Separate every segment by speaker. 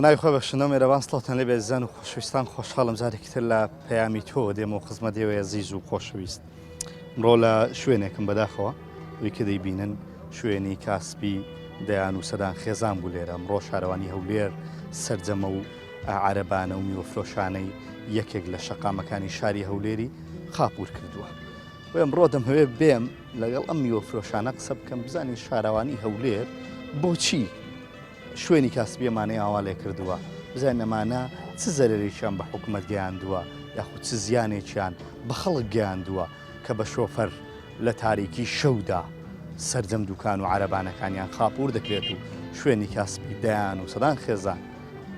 Speaker 1: بەناوی خۆی بەخشندەو مێرەبان سڵاوتان لێبێ ئەزیزان و خۆشەویستان خۆشحاڵم جارێکی تر لە پەیامی تۆوە دێمەوە خزمەت ئێوەی ئەزیز و خۆشەویست ئەمڕۆ لە شوێنێکم بەداخەوە ئەوی کە دەیبینن شوێنی کاسبی دەیان و سەدان خێزان بوو لێرە ئەمڕۆ شارەوانی هەولێر سەرجەمە و عەرەبانە و میوەفرۆشانەی یەکێک لە شەقامەکانی شاری هەولێری خاپور کردووە. بۆ ئەمڕۆ دەمهەوێت بێم لەگەڵ ئەم میوەفرۆشانە قسە بکەم بزانین شارەوانی هەولێر بۆچی شوێنی کاسبی ئەمانەی ئاوا لێ کردووە، بزانین ئەمانە چ زەرەرێکیان بە حکومەت گەیاندووە یاخود چ زیانێکیان بە خەڵک گەیاندووە کە بە شۆفەر لە تاریکی شەودا سەرجەم دوکان و عەرەبانەکانیان خاپوور دەکرێت و شوێنی کاسبی دەیان و سەدان خێزان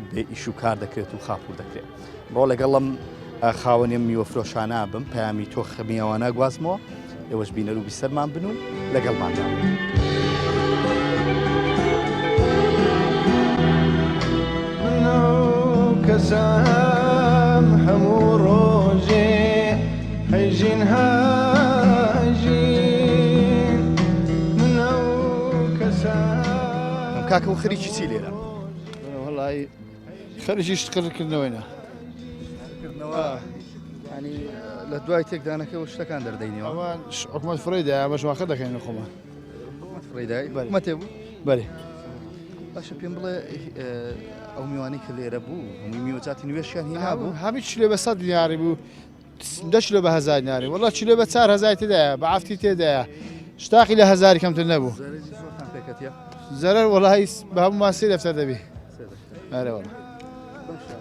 Speaker 1: بێ ئیش و کار دەکرێت و خاپوور دەکرێت. ڕۆ لەگەڵم خاوەنی ئەم میوەفرۆشانە بم پەیامی تۆ خەمی ئەوانە گوازمەوە ئێوەش بینەر و بیسەرمان بن و لەگەڵماندا بن.
Speaker 2: کەسام هەموو ڕۆژێ هەژین هەژین من ئەو کەسام
Speaker 1: کاکە و خەریکی چی لێرە؟
Speaker 2: وەڵی خەریکی شت قڕکردنەوەینە.
Speaker 1: کردنەوە ینی لە دوای تێکدانەکە و شتەکان دەردەینەوە.
Speaker 2: ئەوە حکومەت فڕێی دایە بەش واخە دەکەین لە خۆمان.
Speaker 1: حکومەت فڕێی حکومەتێ بوو؟
Speaker 2: بەێ.
Speaker 1: باشە پێم بڵێ ئەو میوانەی کە لێرە بوو هەمووی میوەجاتی نوێشیان هینا بوو؟
Speaker 2: هەمی چلێ بە سەد دیناری بوو دە چلۆ بە هەزار دیناری وەڵا چلۆ بە 4 هەزار تێدایە بە عەفتی تێدایە شتاقی لە هەزاری کەمتر نەبوو.
Speaker 1: زەرەری زۆرتان پێکەتیە؟
Speaker 2: زەرەر وەڵی بە هەموومان سێ دەفتەر دەبی. ئەرێ وەڵا.
Speaker 1: باشە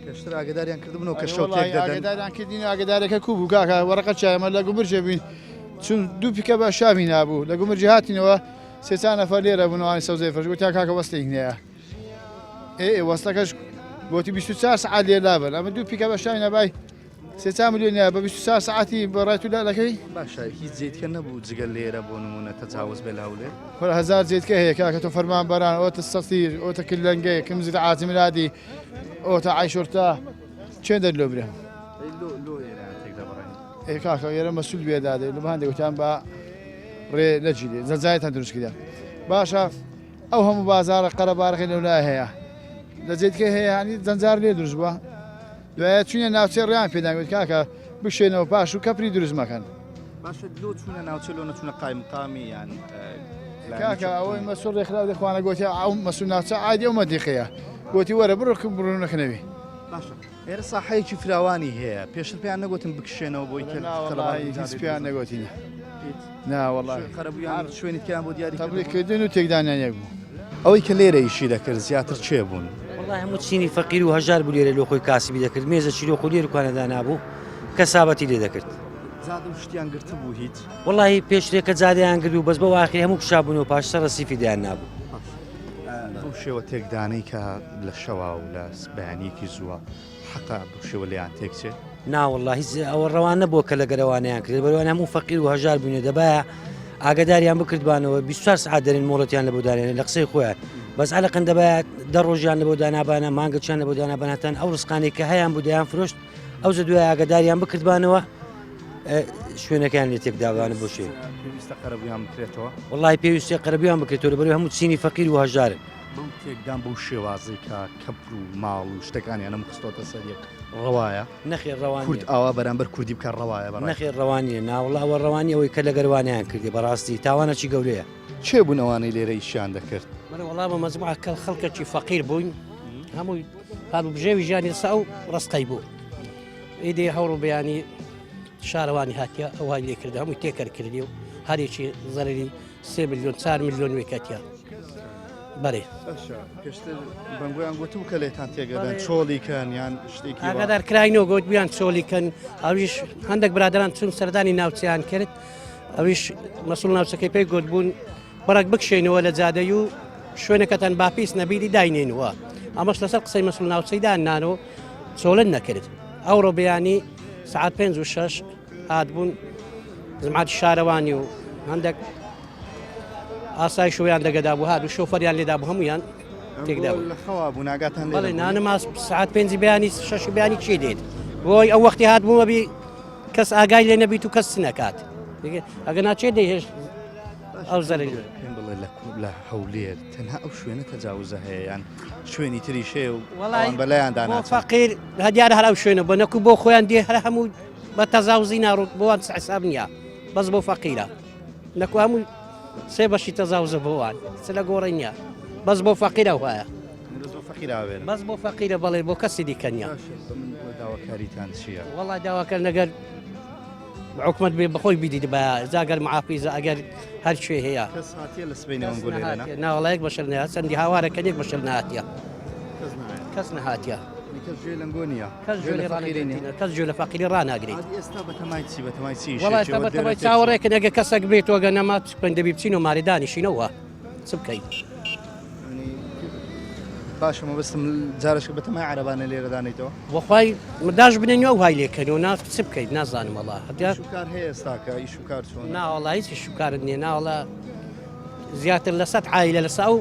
Speaker 1: پێشتر ئاگداریان کردبوون کە شەو تێک دەدەن؟
Speaker 2: ئاگداریان کردین ئاگدارەکە کو بوو کاکە وەرەقە چایمە لە گومرجێ بووین چون دوو پیکە بە شامی نابوو لە گومرجی هاتینەوە سێ چار نەفەر لێرە بوون ئەوانی سەوزەی فرۆش گوتیان کاکە وەستێک نییە ئێ وەستەکەش گوتی 24 سەعات لێ لابن ئەمە دوو پیکە بە شامی نەبای سێ چار ملیۆن نییە بە 24 سەعاتی بەڕای تو لا دەکەی؟
Speaker 1: باشە هیچ جێتکە نەبوو جگە لێرە بۆ نمونە تەجاوز بێ لە هەولێر؟
Speaker 2: کورە هەزار جێتکە هەیە کاکە تۆ فەرمانبەران ئۆتە سەتیر ئۆتە کللەنگەی کم زراعاتی مرادی ئۆتە عیشورتە چێن دەر لۆ برێم ئێ کاکە ئێرە مەسول بێدادێ لە هەندێک وتیان بە ڕێ نەگیرێ زەنجایتان دروست کرا باشە ئەو هەموو بازارە قەرەبارخی لەولای هەیە لە جێتکە هەیە هەنی زەنجار لێ دروست بووە دوایە چوینە ناوچەی ڕێیان پێدان گوت کاکە بکشێنەوە پاش و کەپری دروست مەکەن.
Speaker 1: باشە لۆ چوونە ناوچە لۆ نەچوونە قایمقامی یان
Speaker 2: کاکە ئەوەی مەسول ڕێکخراو دەخوانە گوتی ئەو مەسول ناوچە عادی ئەو مەدیقەیە گوتی وەرە بڕۆ بڕۆ نەکنەوی.
Speaker 1: باشە ئێرە ساحەیەکی فراوانی هەیە پێشتر پێیان نەگوتن بکشێنەوە بۆی کە
Speaker 2: هیچ پێیان نەگوتین نا وەڵا
Speaker 1: قەرەبوویان شوێنی تیان بۆ دیاری
Speaker 2: تەبلیغکردن و تێکدانیان یەک بوو.
Speaker 1: ئەوەی کە لێرە ئیشی دەکرد زیاتر کێ بوون؟
Speaker 3: وەڵای هەموو چینی فەقیر و هەژار بوو لێرە لۆ خۆی کاسبی دەکرد مێزە چیرۆ خۆ لێر کوانە دانابوو کەسابەتی لێ دەکرد.
Speaker 1: زادە و شتیان گرتبوو هیچ؟
Speaker 3: وەڵی پێشترێ کە جادەیان گرت و بەس بەو ئاخری هەموو کشابوون و پاش سەر ڕەسیفی دایان نابوو.
Speaker 1: بەو شێوە تێکدانەی کە لە شەوا و لە بەیانیەکی زووە حەقە بەو شێوە لێیان تێکچێ؟
Speaker 3: نا وەڵا هیچ ئەوە ڕەوا نەبووە کە لەگەر ئەوانەیان کرد بەروان هەموو فەقیر و هەژار بووینە دەبایە ئاگداریان بکردبانەوە 24 سعات دەرێن مۆڵەتیان لە بۆ دانێن لە قسەی خۆیان بەس عەلەقەن دەبایە دە ڕۆژیان لە بۆ دانابانە مانگەچیان لە بۆ دانابان هەتان ئەو ڕزقانەی کە هەیان بوو دەیان فرۆشت ئەو زە دوای ئاگداریان بکردبانەوە شوێنەکان لێ تێکدابانە بۆ شێ
Speaker 1: پێویستە قەرەبوویان بکرێتەوە
Speaker 3: وڵی پێویستە قەرەبوویان بکرێتەوە لەبەرئەوەی هەموو چینی فەقیر و هەژارن
Speaker 1: بەو تێکدان بەو شێوازەی کە کەپر و ماڵ و شتەکانیانم خستۆتە سەر یەک ڕەوایە؟
Speaker 3: نەخێر ڕەوا
Speaker 1: کورد
Speaker 3: نییە.
Speaker 1: ئاوا بەرامبەر کوردی بکات ڕەوایە بەڕای
Speaker 3: نەخێر ڕەوا نییە ناوەڵا ئەوە ڕەوا نییە ئەوەی کە لەگەروانیان کردی بەڕاستی تاوانەکی گەورەیە.
Speaker 1: کێ بوون ئەوانەی لێرە ئیشیان دەکرد؟
Speaker 4: بەڵێ وەڵا بە مەجموعە کە خەڵکەکی فەقیر بووین هەمووی پار و بژێوی ژیانی لەسەر ئەو ڕستەی بوو ئیدی هەوڕ و بەیانی شارەوانی هاتیە ئەوهای لێ کرد هەمووی تێکەر کردی و هەرێکی زەرری سێ ملیۆن چار ملیۆن وێکەتیە بەێ
Speaker 1: پێشتر بەنگۆیان گوتبوو کە لێتان تێگەدەن چۆڵی کەن یان شتێکی
Speaker 4: ئاگادار کراینەوە گوت بیان چۆڵی کەن ئەویش هەندێک برادران چون سەردانی ناوچیان کرد ئەویش مەسول ناوچەکەی پێی گوت بوون بەڕک بکشێنەوە لە جادەی و شوێنەکەتان باپیس نەبیری داینێنەوە ئەمەش لەسەر قسەی مەسول ناوچەیدا نانۆ چۆلن نەکرد ئەوڕۆ بەیانی سعات پێ و شەش هاتبوون زمعات شارەوانی و هەندێک ئاسای شویان دەگەدا بوو هات و شۆفەریان لێدا بوو هەمویان. تێکدا
Speaker 1: لە خەوا بوون ئاگاتان لێ
Speaker 4: بەڵێ نانماز سعات پێنجی بەیانی شەشی بەیانی چی دێت بۆی ئەو وەختی هات بوومە بی کەس ئاگای لێ نەبیت و کەس نەکات ئەگە ناچێت دەیهێشت ئەو زەرەری
Speaker 1: پێم بڵێ لە لە هەولێر تەنها ئەو شوێنە تەجاوزە هەیە یان شوێنی تریش هەیە و
Speaker 4: وەڵای
Speaker 1: ئەوان بەلایاندا
Speaker 4: بۆ
Speaker 1: ناچن
Speaker 4: فەقیر هەدیارە هەر ئەو شوێنە بۆ نەکو بۆ خۆیان دێ هەر هەموو بە تەزاوزی ناڕوت بۆوان حساب نییە بەس بۆ فەقیرە نەکو هەموو سێ بەشی تەزاوزە بۆوان چ لە گۆڕی نییە بەس بۆ فەقیرە وایە
Speaker 1: بەس بۆ فەقیرە ئاوێنە
Speaker 4: بەس بۆ فەقیرە بەڵێ بۆ کەسی دیکە نییە
Speaker 1: باشە بە من بڵێ داواکاریتان چییە؟
Speaker 4: وەڵا داواکەن ئەگەر حکومت بێ بەخۆی بیدید بە جاگەر معافیزە ئەگەر هەر کوێ هەیە
Speaker 1: کەس هاتیە لە سبەینێ ئەم گۆلێرە نا؟
Speaker 4: ناوەڵا یەک بەشەر نەهات چەندی هاوارەکەن یەک بەشەر نەهاتیە
Speaker 1: کەس نایە
Speaker 4: کەس نەهاتیە
Speaker 1: کەس گوێ لەنگۆ نییە
Speaker 4: کەس گوێ لە
Speaker 1: فەقیری نییە
Speaker 4: کەس گوێ لە فەقیری ڕاناگریت
Speaker 1: ئادی ئێستا بەتەمای چی بەتەمای چی
Speaker 4: وەڵا ئێستا بەتەمای چاوەڕێکن ئەگەر کەسێک بێت وەگە نەما چ بکەین دەبی بچین و مارێ دانیشینەوە چ بکەین
Speaker 1: باشە مەبەستم جارشکە بەتەمای عەرەبانە لێرە دانیتەوە
Speaker 4: وەخوای مداش بنێن و های لێکەن و ناس چ بکەیت نازانم وەڵا هەتیا
Speaker 1: شوکار هەیە ئێستاکە ئیش و کار چۆن
Speaker 4: ناوەڵا هیچ شوکارت نییە ناوەڵا زیاتر لە سەد عایلە لەسە ئەو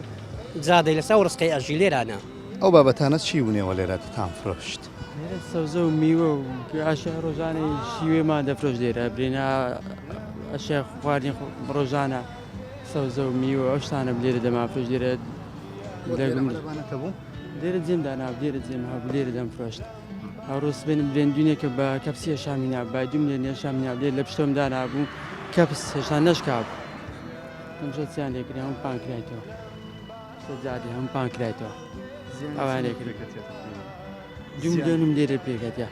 Speaker 4: جادەی لەسە ئەو ڕسقەی ئەژی لێرانە.
Speaker 1: ئەو بابەتانە چی بوون ئێوە لێرە تان فرۆشت؟
Speaker 5: لێرە سەوزە و میوە و ئەشیای ڕۆژانەی شیوێمان دەفرۆشت لێرە برێنا ئەشیای خواردنی ڕۆژانە سەوزە و میوە ئەو شتانە لێرە دەمانفرۆشت لێرە لێرە جێم داناب لێرە جێم هەبوو لێرە دەمفرۆشت ئەوڕۆ سبەینم برێن دوینێکە بە کەپسی هێشامی نابای دوم لێ نێشامی ناب لێ لە پشتۆم دانابوو کەپس هێشتا نەشکابوو ئەمشە چیان لێکرد هەموو پان کرایتەوە سەجادی هەموو پان کرایتەوە ئەوان لێکرد دوو ملیۆنم لێرە پێکەتە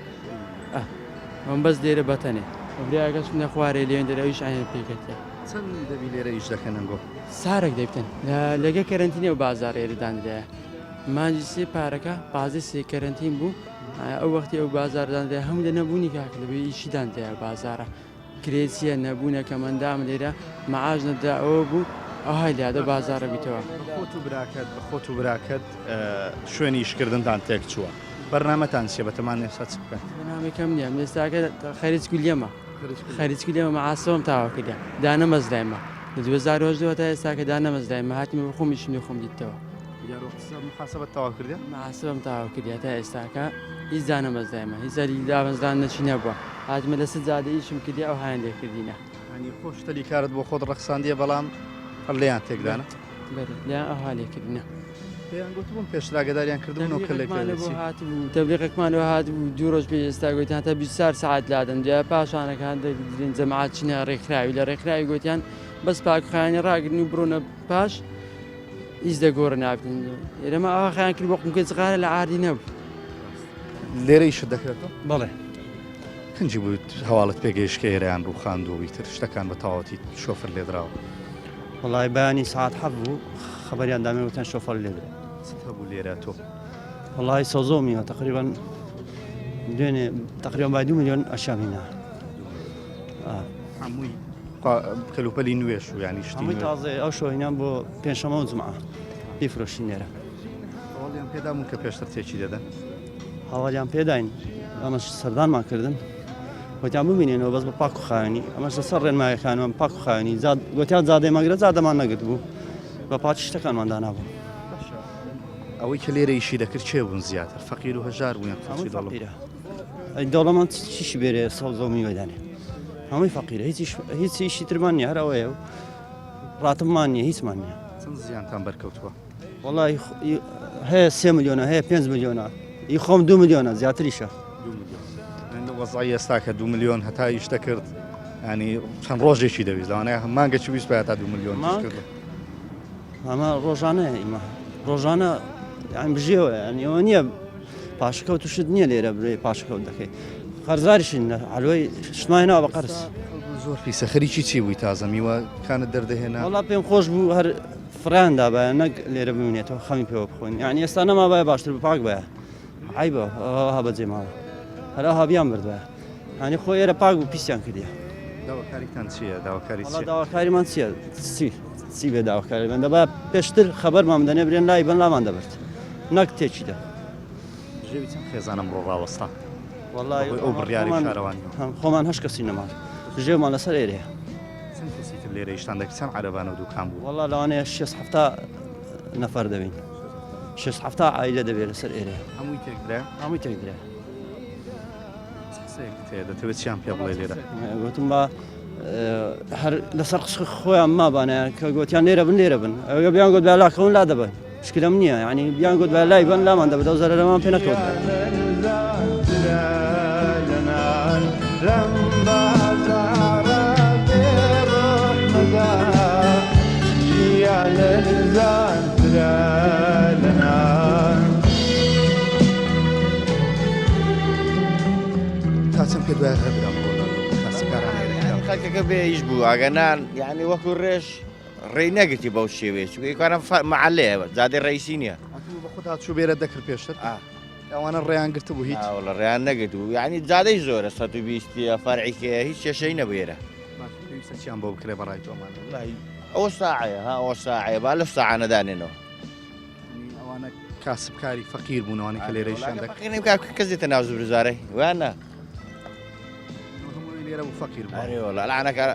Speaker 5: ئەم بەس لێرە بەتەنێ برایەکەش نەخوارێ لێن دەرە ئەویش ئاین پێکەتە
Speaker 1: چەند دەبی لێرە ئیش دەکەن ئەنگۆ
Speaker 5: سارێک دەبتن لەگە کەرەنتینە و بازار ئێرە دانرایە مانجی سێ پارەکە پازدە سێ کەرەنتین بوو ئەو وەختی ئەو بازار دانرا هەموو لە نەبوونی کاک لەبێ ئیشی دانرایە بازارە کرێچیە نەبوونە کەمەندام لێرە معاش نەدرا ئەوە بوو ئەوهای لادە بازارە بیتەوە.
Speaker 1: بە خۆت و براکەت بە خۆت و براکەت شوێنی ئیشکردنتان تێک چووە بەرنامەتان چیە بەتەمان ئێستا چ بکەن؟
Speaker 5: بەرنامەکەم نییە من ئێستاکە خەریک کولیەمە خەریک کولیەمە مەعاسەوەم تاوا کردە دانەمەزرایمە لە 2018 تا ئێستاکە دانەمەزرایمە هاتیمە بە خۆم ئیشم لێ خۆم دیتەوە.
Speaker 1: دیارە محاسبەت تەواو کردە؟
Speaker 5: محاسبەم تەواو کردە تا ئێستاکە هیچ دانەمەزرایمە هیچ دامەزراندنەکی نەبووە هاتمە لەسەر جادە ئیشم کردی ئەو هایان لێ کردینە.
Speaker 1: یانی خۆ شتەلی کارت بۆ خۆت ڕەخساندیە بەڵام هەر لێیان تێکدانە؟
Speaker 5: بەرێ لێیان ئەوها لێ کردینە.
Speaker 1: پێیان گوتبوون پێشتر ئاگاداریان کردبوون و کە لێ
Speaker 5: تەبلیغێکمان بۆ هاتبوو تەبلیغێکمان بۆ هاتبوو دوو ڕۆژ پێش ئێستا گوتیان تا 24 سەعات لادەن دوای پاشانەکە هەندێک دلێن جەماعەت چنە ڕێکخراوی لە ڕێکخراوی گوتیان بەس پاکخایانی ڕاگرن و بڕۆنە پاش هیچ دەگۆڕە نابن ئێرەمە ئەوها خیان کرد بۆ قومکە جغارە لە عاردی نەبوو.
Speaker 1: لێرە ئیشت دەکرێتەوە؟
Speaker 6: بەڵێ.
Speaker 1: کەنجی بوو هەواڵت پێگەیشت کە ئێرەیان ڕووخاند و ئیتر شتەکان بە تەواوەتی شۆفەر لێدراوە؟
Speaker 6: وەڵای بەیانی سەعات حەفت بوو خەبەریان دامێ وتیان شۆفەر لێدرا.
Speaker 1: چت هەبوو لێرە تۆ؟
Speaker 6: وەڵای سەوزە و میوە تەقریبەن دوێنێ تەقریبەن بای دوو ملیۆن ئەشیام هینا.
Speaker 1: هەمووی کەلوپەلی نوێش و یانی شتی
Speaker 6: هەمووی تازەیە ئەو شۆ هینام بۆ پێنجشەممە و جومعە بیفرۆشین لێرە.
Speaker 1: هەواڵیان پێدابوون کە پێشتر تێکی دەدەن؟
Speaker 6: هەواڵیان پێداین ئەمەش سەردانمان کردن وتیان بمینێنەوە بەس بە پاک و خاوێنی ئەمەش لەسەر ڕێنمایەکانمان پاک و خاوێنی گوتیان جادەی مەگرە جادەمان نەگرت بوو بە پاکی شتەکانمان دانابوو.
Speaker 1: ئەوەی کە لێرە ئیشی دەکرد کێ بوون زیاتر فەقیر و هەژار بوون یان خەڵکی
Speaker 6: دەوڵەمەند؟ ئەی دەوڵەمەند چیشی بێرێ سەوزە و میوە دانێ هەمووی فەقیرە هیچ هیچ ئیشی ترمان نییە هەر ئەوەیە و ڕاتبمان نییە هیچمان نییە.
Speaker 1: چەند زیانتان بەرکەوتووە؟
Speaker 6: وەڵی هەیە سێ ملیۆنە هەیە پێنج ملیۆنە ئی خۆم دو ملیۆنە زیاتریشە.
Speaker 1: وەزعی ئێستا کە دو ملیۆن هەتا ئیش دەکرد ینی چەند ڕۆژێکی دەویست لەوانەیە مانگێکی ویست بە تا دو ملیۆن کرد.
Speaker 6: ئەمە ڕۆژانە ئیمە ڕۆژانە یان بژێوە یان ئەوە نییە پاشەکەوت و شت نییە لێرە برێ پاشەکەوت دەکەی قەرزاریشین لە عەلوەی شتمان ناوە بە قەرز.
Speaker 1: زۆر پیسە خەریکی چی بووی تازە میوە کانت دەردەهێنا؟
Speaker 6: وەڵا پێم خۆش بوو هەر فڕیان دابایە نەک لێرە بمێنێتەوە خەمی پێوە بخۆین یعنی ئێستا نەمابایە باشتر بوو پاک بایە عیبە ئەوها بەجێ ماوە هەر ئەوها بیان بردایە هەنی خۆ ئێرە پاک بوو پیسیان کردیە.
Speaker 1: داواکاریتان چییە؟ داواکاری
Speaker 6: چییە؟ داواکاریمان چییە؟ چی چی بێ داواکاری من دەبا پێشتر خەبەرمان بدەنێ برێن لای بن لامان دەبرد نەک تێکی دە.
Speaker 1: بژێوی چەند خێزان ئەمڕۆ ڕاوەستا؟
Speaker 6: وەڵای
Speaker 1: ئەو بڕیاری شارەوانی
Speaker 6: خۆمان هەشت کەسی نەماڵ بژێومان لەسەر ئێرەیە.
Speaker 1: چەند کەسی تر لێرە ئیشتان دەکرد چەند عەرەبانە و دوکان بوو؟
Speaker 6: وەڵا لەوانەیە شێست حەفتا نەفەر دەبین. شەست حەفتا عایلە دەبێت لەسەر ئێرە.
Speaker 1: هەمووی تێکدرا؟
Speaker 6: هەمووی تێکدرا.
Speaker 1: چ قسەیەکت هەیە دەتەوێت چیان پێ بڵێ لێرە؟
Speaker 6: گوتم با هەر لەسەر قسە خۆیان مابانە کە گوتیان لێرە بن لێرە بن ئەگە بیان گوت با لاکەون لا دەبن مشکلەم نییە یعنی بیان گوت با لای بن لامان دەبێت ئەو زەرەرەمان پێ نەکەوت.
Speaker 1: تا چەند پێت وایە غەدر ئەمڕۆ لە کاسبکاران لێرە کراوە؟
Speaker 7: خەڵکەکە بێ ئیش بوو ئەگەنا یعنی وەکو ڕێژ ڕێی نەگرتی بەو شێوەیە چونکە ئیکارە مەعەلەیە جادەی ڕئیسی نییە.
Speaker 1: ئەتوو بە خۆت هاتوو بێرە دەکرد پێشتر؟ ئەوانە ڕێیان گرتبوو هیچ؟
Speaker 7: وەڵا ڕێیان نەگرتبوو یعنی جادەی زۆرە 120 فەرعی کێ هیچ کێشەی نەبوو ئێرە.
Speaker 1: باش پێویستە چیان بۆ بکرێ بەڕای تۆ ئەمانە؟
Speaker 7: وەڵاهی ئەوە ساعەیە ها ئەوە ساعەیە با لەو ساعانە دانێنەوە.
Speaker 1: یعنی ئەوانە کاسبکاری فەقیر بوون ئەوانەی کە لێرە ئیشیان دەکرد.
Speaker 7: فەقیر نەبوو کاکە کەس دێتە ناو زبرزارەی وانە؟
Speaker 1: هەمووی لێرە بوو فەقیر بوو.
Speaker 7: ئەرێ وەڵا لەعانەکە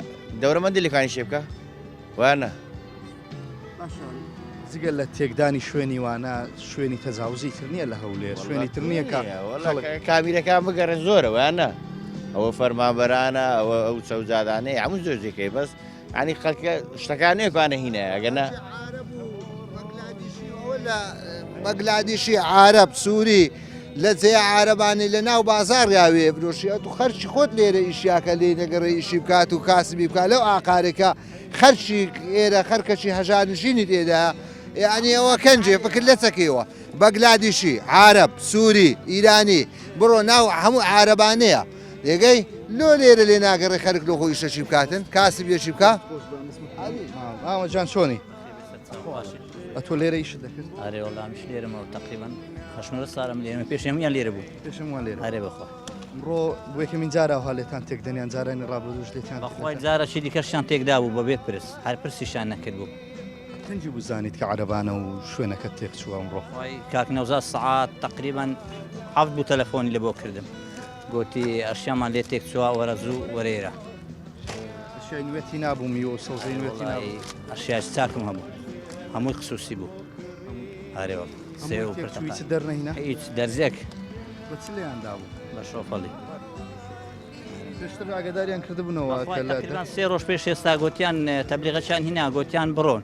Speaker 7: دەورەمەندی لەکانی شێ بکە وانە؟
Speaker 1: باشە جگە لە تێکدانی شوێنی وانە شوێنی تەجاوزی تر نییە لە هەولێر شوێنی تر نییە کە خەڵک
Speaker 7: کامیرەکان بگەڕێن زۆرە وانە ئەوە فەرمانبەرانە ئەوە ئەو چەوجادانەیە هەموو زۆر جێکەی بەس ینی خەڵکە شتەکان نێکوانە هینە ئەگەنە
Speaker 8: بەگلادیشی عرب سووری لە جێ عربانی لە ناو بازار یاوێ برۆشی ئەو تو خەرچی خۆت لێرە ئیشیاکە لێ نەگەڕێ ئیشی بکات و کاسبی بکات لەو ئاقارێکە خەرکی ئێرە خەرکەکی هەژارنشینی تێدایە یعنی ئەوە کەنجێ فکر لە چەکەیەوە بەگلادیشی عرب سووری ئیرانی بڕۆ ناو هەموو عربانەیە لێگەی لۆ لێرە لێ ناگەڕێ خەرک لۆ خۆی شەشی بکاتن کاسب یەکی بکە
Speaker 1: ئاوە جان چۆنی ئەتۆ لێرە ئیشت دەکرد
Speaker 9: ئەرێ وەڵا منیش لێرەمەوە تقریبا هەشت ساڵم لێرەمە پێش هەموویان لێرە بوو
Speaker 1: پێش هەمووان لێرە
Speaker 9: ئەرێ بەخوا
Speaker 1: ئەمڕۆ بۆ یەکەمین جارە ئەوها لێتان تێکدەن یان جارانی ڕابردووش لێتان
Speaker 9: بەخوای جارەکی دیکەشیان تێکدا بوو بەبێ پرس هەر پرسیشیان نەکرد بوو.
Speaker 1: کەنجی بوو زانیت کە عەرەبانە و شوێنەکەت تێکچووە ئەمڕۆ؟
Speaker 9: خی کاک نەوزاد سەعات تەقریبەن حەفت بوو تەلەفۆنی لە بۆ کردم گۆتی ئەشیامان لێ تێکچووە وەرە زوو وەرێرە.
Speaker 1: ئەشیای نوێتی نابوو میوە و سەوزەی نوێتی نابوو؟
Speaker 9: ئەشیای چاکم هەبوو هەمووی خسوسی بوو ئارێ وەڵا. سێو و پرتەقاڵ.
Speaker 1: هیچت دەرنەهینا؟
Speaker 9: هیچ دەرزێک.
Speaker 1: بە چ لێیان دابوو؟
Speaker 9: بە شۆفەڵی.
Speaker 1: پێشتر ئاگاداریان کردبوونەوە کە لە
Speaker 9: تقریبا سێ ڕۆژ پێش ئێستا گۆتیان تەبلیغەکیان هینا گۆتیان بڕۆن.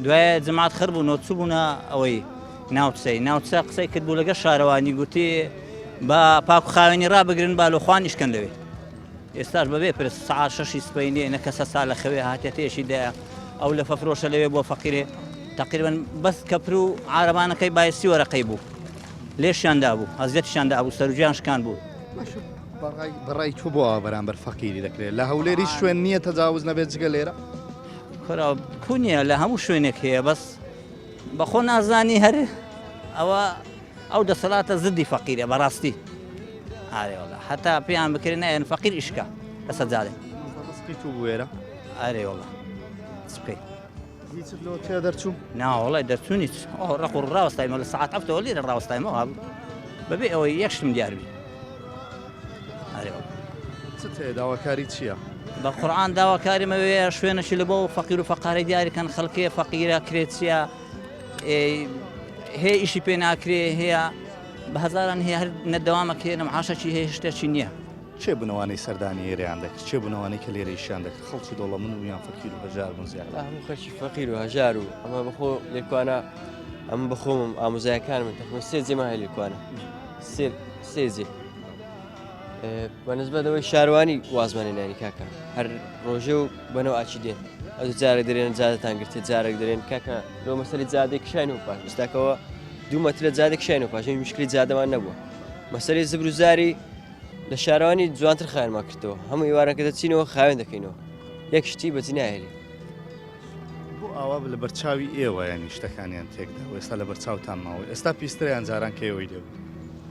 Speaker 9: دوایە جەماعەت خڕ بوونەوە چووبوونە ئەوەی ناوچەی ناوچە قسەی کردبوو لەگەڵ شارەوانی گوتی با پاک و خاوێنی ڕابگرن با لۆخوان ئیشکەن لەوێ. ئێستاش بەبێ پرس سەعات شەشی سبەینێ نە کەسە سا لە خەوێ هاتێتێشی دایە ئەو لەفە فرۆشە لەوێ بۆ فەقیرێ تقریبا بەس کەپر و عارەبانەکەی بایسی وەرەقەی بوو لێشیان دابوو ئەزیەتیشیان دابوو سەروجیان شکان بوو.
Speaker 1: بەڕای تۆ بۆ ئاوا بەرامبەر فەقیری دەکرێت لە هەولێر هیچ شوێن نییە تەجاوز نەبێت جگە لێرە؟
Speaker 9: کورە کو نییە لە هەموو شوێنێک هەیە بەس بەخۆ نازانی هەر ئەوە ئەو دەسەڵاتە زدی فەقیرە بەڕاستی ئارێ وەڵا هەتا پێیان بکرێ نایەن فەقیر ئیشکا لەسەر جادە
Speaker 1: ڕزقی تو بوێرە
Speaker 9: ئارێ وەڵا چ بکەی
Speaker 1: هیچت لۆ تێ دەرچوو
Speaker 9: ناوەڵای دەرچوونی ئەو ڕق و ڕاوەستایمەوە لە سەعات هەفتەوە لێرە ڕاوەستایمەوە بەبێ ئەوەی یەک شتم دیار بی ئارێ وەڵا
Speaker 1: چت هەیە داواکاری چییە؟
Speaker 9: بە قورعان داواکاریم ئەوەیە شوێنەکی لە بۆ فەقیر و فەقارەی دیاریکەن خەڵکێ فەقیرە کرێچیە هەیە ئیشی پێ ناکرێ هەیە بە هەزاران هەیە هەر نەدەوامەکەی نە معاشەکی هەیە شتێکی نییە.
Speaker 1: کێ بوون ئەوانەی سەردانی ئێرەیان دەکرد؟ کێ بوون ئەوانەی کە لێرە ئیشیان دەکرد؟ خەڵکی دەوڵەمەند بوون یان فەقیر و هەژار بوون زیاتر؟
Speaker 5: هەموو خەڵکی فەقیر و هەژار و ئەمە بەخۆ لێکوانە ئەمە بەخۆمم ئامۆزایەکانمن تەقریبەن سێ جێمان هەیە لێکوانە سێ سێ جێ بە نسبەت ئەوەی شاروانی وازمان نانی کاکە هەر ڕۆژێ و بەنەوە ئاچی دێن ئەو جارێک دەرێن جادەتان گرتێ جارێک دەرێن کاکە لۆ مەسەری جادەی کشاین و پاش ئێستاکەوە دوو مەترە جادە کشاین و پاش مشکلی جادەمان نەبووە مەسەری زبر و زاری لە شارەوانی جوانتر خاوێنمان کردەوە هەموو ئێواران کە دەچینەوە خاوێن دەکەینەوە یەک شتی بەجی ناهێلی
Speaker 1: بۆ ئاوا لە بەرچاوی ئێوە ینی شتەکانیان تێکدا و ئێستا لە بەرچاوتان ماوە ئێستا پیسترە یان جاران کە ئێوەی لێ بوو؟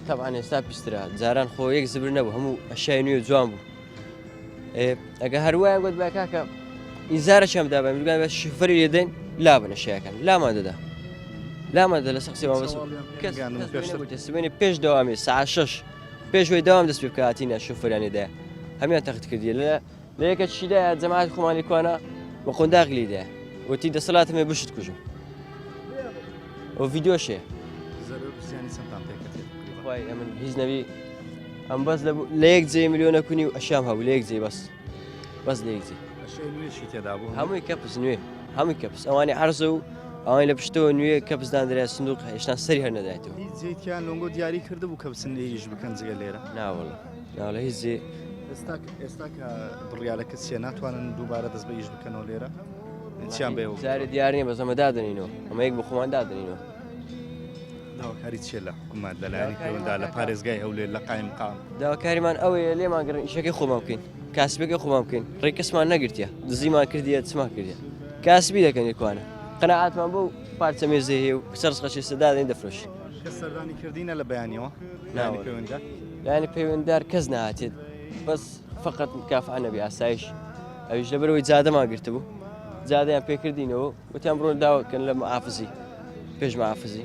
Speaker 5: تەبعەن ئێستا پیسترە جاران خۆ یەک زبر نەبوو هەموو ئەشیای نوێ جوان بوو ئەگە هەروایان گوت با کاکە ئینزارە چەم دا بە بە شفری لێ دەین لا بنە شیەکان لامان دەدا لامان دە لە سەخسی بەس کەس سبێنێ پێش دەوامی ساعت شش پێش وی دەوام دەست پێ بکاتینە شوفریانی دە هەمیان تەخت کردی لە لە یەکە چیدایە جەماعەت خۆمانی کوانە بە قۆنداغ لیدایە وتی دەسەڵاتم هەیە بشت کوژم ئەو ڤیدیۆشێ.
Speaker 1: زیانی چەندتان پێکەتێت؟
Speaker 10: خوای ئەمن هیچ نەبی ئەم بەس لە یەک جێ ملیۆنە کونی و ئەشیام هەبوو لە یەک جێ بەس بەس لە یەک جێ
Speaker 1: نوێشی تێدا بوو
Speaker 10: هەمووی کەپس نوێ هەمووی کەپس ئەوانی عەرزە و ئەوانی لە پشتەوە نوێ کەپس داندرا سندوق هێشتا سەری هەر نەدایتەوە
Speaker 1: هیچ جێتیان لۆنگۆ دیاری کردبوو کە بچن لێ ئیش بکەن جگە لێرە
Speaker 10: ناوەڵە ناوەڵە هیچ جێ
Speaker 1: ئێستا ئێستا کە بڕیارەکە چیە ناتوانن دووبارە دەست بە ئیش بکەنەوە لێرە چیان بێ
Speaker 10: جارێ دیار نییە بەس ئەمە دادەنینەوە ئەمە یەک بە خۆمان دادەنینەوە
Speaker 1: داواکاری چیە لە حکوومەت لە لایەنی پەیوەنددار لە پارێزگای هەولێر لە قایمقام؟
Speaker 10: داواکاریمان ئەوەیە لێمان گرن ئیشەکەی خۆمان بکەین کاسبەکەی خۆمان بکەین ڕێی کەسمان نەگرتیە دزیمان کردیە چمان کردیە کاسبی دەکەن یەکوانە قەناعەتمان بەو پارچە مێزەی هەیە و کچە ڕزقەشی سەدادەین دەفرۆشین.
Speaker 1: کەس سەردانی کردینە لە بەیانیەوە؟ لایەنی پەیوەنددار؟
Speaker 10: لایەنی پەیوەنددار کەس نەهاتێت بەس فقط مکافعە نەبی ئاسایش ئەویش لەبەرەوەی جادەمان گرتبوو جادەیان پێکردینەوە وتیان بڕۆن داوا بکەن لە معافزی پێش معافزی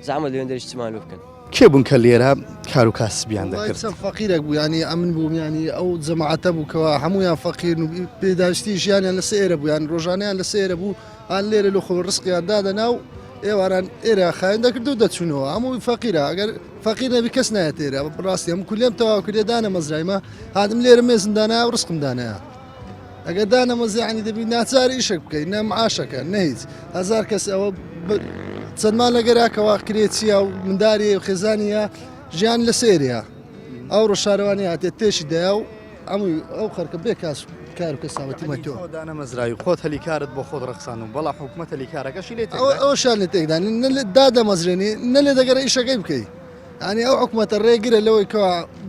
Speaker 10: زەحمەت لەوێن دەریش چمان لۆ بکەن.
Speaker 1: کێ بوون کە لێرە کار و کاسبیان دەکرد؟
Speaker 2: چەند فەقیرێک بوو یانی ئەمن بووم یانی ئەو جەماعەتە بوو کەوا هەموویان فەقیرن و پێداویستی ژیانیان لەسەر ئێرە بوو یان ڕۆژانەیان لەسەر ئێرە بوو ئان لێرە لۆ خۆ ڕزقیان دادەنا و ئێواران ئێرە خاوێن دەکرد و دەچوونەوە هەمووی فەقیرە ئەگەر فەقیر نەبی کەس نایەت ئێرە ڕاستی هەموو کولێم تەواو کردێ دانەمەزرایمە هاتم لێرە مێزم دانا و ڕزقم دانایە. ئەگەر دانەمەزی عنی دەبی ناچار ئیشێک بکەی نە معاشەکە نە هیچ هەزار کەس ئەوە چەندمان لەگەراکەوە کرێچیە و منداری و خێزانیە ژیان لە سێریە ئەو ڕۆ شارەوانی هاتێت تێشی دەیا و ئەمووی ئەو خەرکە بێ کاس کار و کەساوەتی مەتۆ
Speaker 1: دانەمەزراوی خۆت هەلی کارت بۆ خۆت ڕەخسان و بەڵا حکومەت هەلی کارەکەشی لێ
Speaker 2: ئەو شان لە تێکدان نە دادەمەزرێنی نە لێ دەگەرە ئیشەکەی بکەی یانی ئەو حکومەتە ڕێگرە لەوەی کە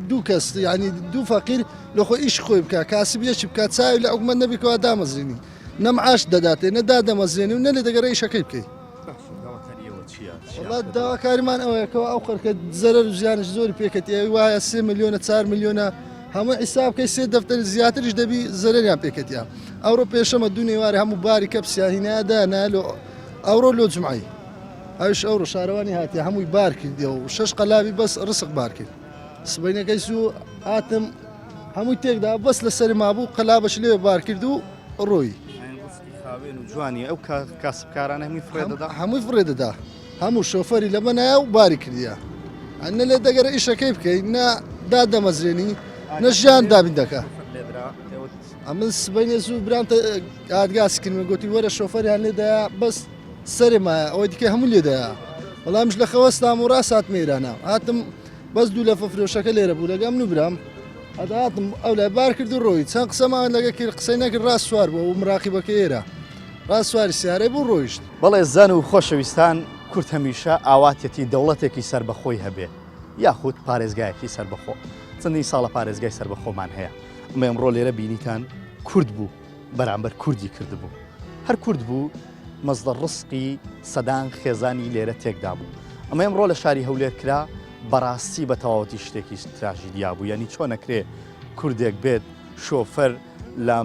Speaker 2: دوو کەس یانی دوو فەقیر لە خۆی ئیش خۆی بکە کاسب یەکی بکە چاوی لە حکومەت نەبی کەوا دامەزرێنی نە معاش دەداتێ نە دادەمەزرێنی و نە لێ دەگەڕێ ئیشەکەی بکەی وەڵا داواکاریمان ئەوەیە کەوا ئەو خەڵکە زەرەر و زیانش زۆری پێکەتی ئەوی وایە سێ ملیۆنە چار ملیۆنە هەموو حیساب بکەی سێ دەفتەر زیاتریش دەبی زەرەریان پێکەتیە ئەوڕۆ پێشەمە دوو نێوارە هەموو باری کەپسیان هینایە دانا لۆ ئەوڕۆ لۆ جمعەی ئەویش ئەوڕۆ شارەوانی هاتیە هەمووی بار کردیە و شەش قەلابی بەس ڕسق بار کرد سبەینەکەی زوو هاتم هەمووی تێکدا بەس لەسەری مابوو قەلابەش لێ بار کرد و ڕۆی
Speaker 1: خاوێن و جوانی ئەو کاسبکارانە هەمووی فڕێ دەدا
Speaker 2: هەمووی فڕێ دەدا هەموو شۆفەری لە بەنایە و باری کردیە نە لێ دەگەرە ئیشەکەی بکەی نە دادەمەزرێنی نە ژیان دابین دەکە ئەمن سبەینێ زوو برام ئادگاس کردم گوتی وەرە شۆفەریان لێدایە بەس سەرێ مایە ئەوەی دیکە هەموو لێدایە وەڵامیش لە خەوەستام و ڕاست هاتمە ئێرانە هاتم بەس دوو لەفە فرۆشەکە لێرە بوو لەگەم من و برام هەتا هاتم ئەو لای بار کرد و ڕۆی چەند قسەمان لەگە کرد قسەی نەکرد ڕاست سوار بوو و مراقیبەکە ئێرە ڕاست سواری سیارەی بوو ڕۆیشت.
Speaker 1: بەڵێ زان و خۆشەویستان کورد هەمیشە ئاواتیەتی دەوڵەتێکی سەربەخۆی هەبێ یاخود پارێزگایەکی سەربەخۆ چەندین ساڵە پارێزگای سەربەخۆمان هەیە ئەمە ئەمڕۆ لێرە بینیتان کورد بوو بەرامبەر کوردی کردبوو. هەر کورد بوو مەزدەر ڕزقی سەدان خێزانی لێرە تێکدابوو. ئەمە ئەمڕۆ لە شاری هەولێر کرا بەڕاستی بە تەواوەتی شتێکی تراژیدیا بوو یعنی چۆن ئەکرێ کوردێک بێت شۆفەر لە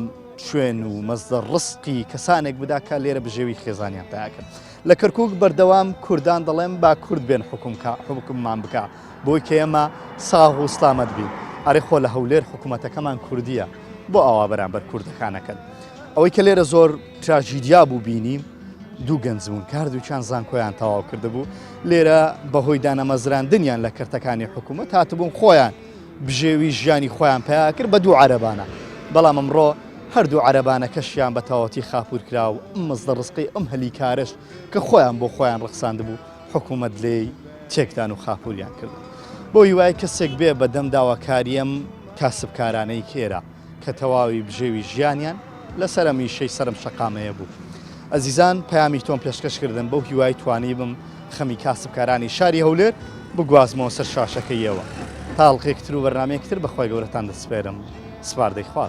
Speaker 1: شوێن و مەزدەر ڕزقی کەسانێک بدا کە لێرە بژێوی خێزانیان پیا کرد. لە کەرکوک بەردەوام کوردان دەڵێن با کورد بێن حکوم کا حکوممان بکا بۆی کە ئێمە ساغ و سلامەت بین ئەرێ خۆ لە هەولێر حکوومەتەکەمان کوردیە بۆ ئاوا بەرامبەر کوردەکان ئەکەن ئەوەی کە لێرە زۆر تراژیدیا بوو بینیم دوو گەنج بوون کە هەردووکیان زانکۆیان تەواو کردبوو لێرە بەهۆی دانەمەزراندنیان لە کەرتەکانی حکوومەت هاتبوون خۆیان بژێوی ژیانی خۆیان پیا کرد بە دوو عەرەبانە بەڵام ئەمڕۆ هەردوو عەرەبانەکەشیان بە تەواوەتی خاپوور کرا و ئەم مەزدە ڕزقەی ئەم هەلی کارەش کە خۆیان بۆ خۆیان ڕەخساندبوو حکوومەت لێی تێکدان و خاپووریان کردن. بۆ هیوای کەسێک بێ بە دەم داواکاری ئەم کاسبکارانەی کێرە کە تەواوی بژێوی ژیانیان لەسەر ئەم ئیشەی سەرم شەقامەیە بوو. ئەزیزان پەیامی تۆم پێشکەش کردن بەو هیوای توانیبم خەمی کاسبکارانی شاری هەولێر بگوازمەوە سەر شاشەکەی ئێوە. تا ئەڵقەیەکی تر و بەرنامەیەکی تر بە خوای گەورەتان دەسپێرم. سپاردەی خوا.